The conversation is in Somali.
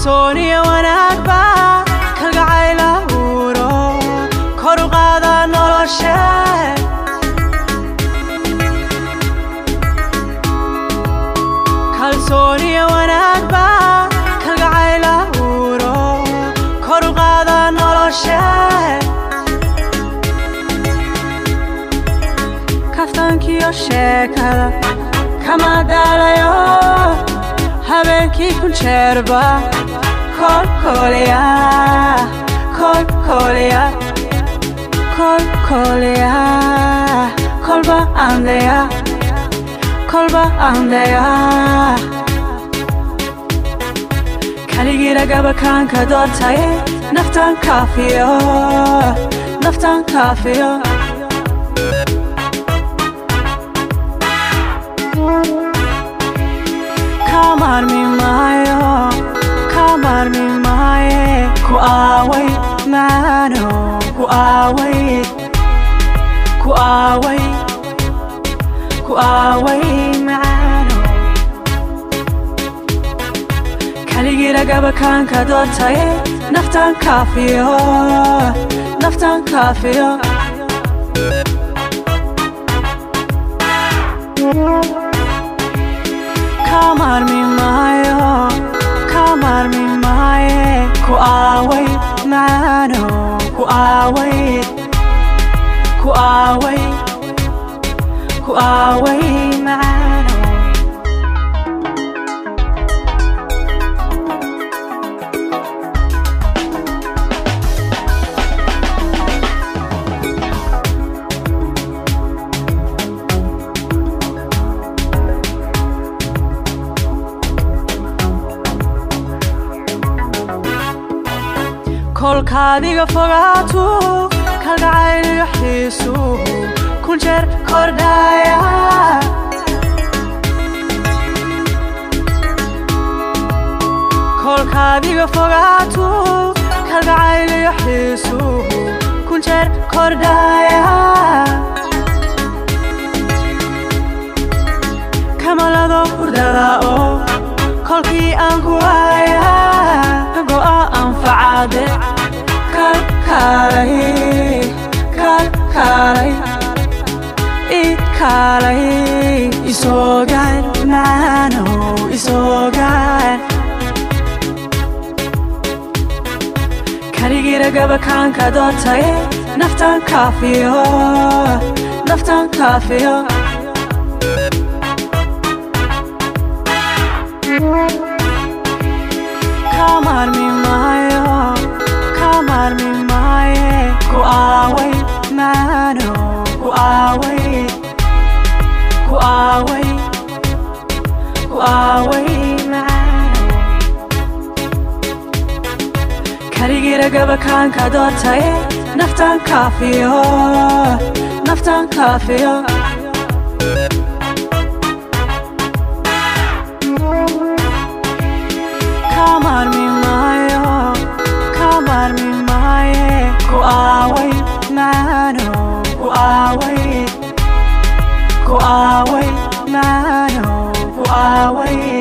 Kalsooniya wanaagba kalgacayl abuuro kor u qaada nolosha. Kalsooniya wanaagba kalgacayl abuuro kor u qaada nolosha. Kaftankiyo sheekada kama daalayo habeenkii kun jeerba kolkoliya kolkoliya kolkoliya kolba andaya kolba andaya. Kaligii ragaba kaanka doortaye naftan kaafiyo naftan kaafiyo. Ka maarmi maayo ka maarmi maaye ku aaway macaano ku aaway ku aaway ku aaway macaano. Kaligii ragaba kaanka doortaye naftan kaafiyo naftan kaafiyo. Ka maarmi maayo ka maarmi maaye ku aaway macaano ku aaway ku aaway ku aaway macaano. Kolka adiga fogaatu kalgacayl iyo xiisuhu kun jeer kordhaya. Kolka adiga fogaatu kalgacayl iyo xiisuhu kun jeer kordhaya. Kamalado hurdada oo kolkii aan ku waaya go'a anfacade kalkaalay kalkaalay i kaalay isoo gaar macaanow isoo gaar. Kaligii ragaba kaanka doortaye naftan kaafiyo naftan kaafiyo. Ka maarmi maayo ka maarmi maaye ku aaway macaano ku aaway ku aaway ku aaway macaano. Kaligii ragaba kaanka doortaye naftan kaafiyo naftan kaafiyo. Ka maarmi maayo ka maarmi maaye ku aaway macaano ku aaway ku aaway macaano ku aaway.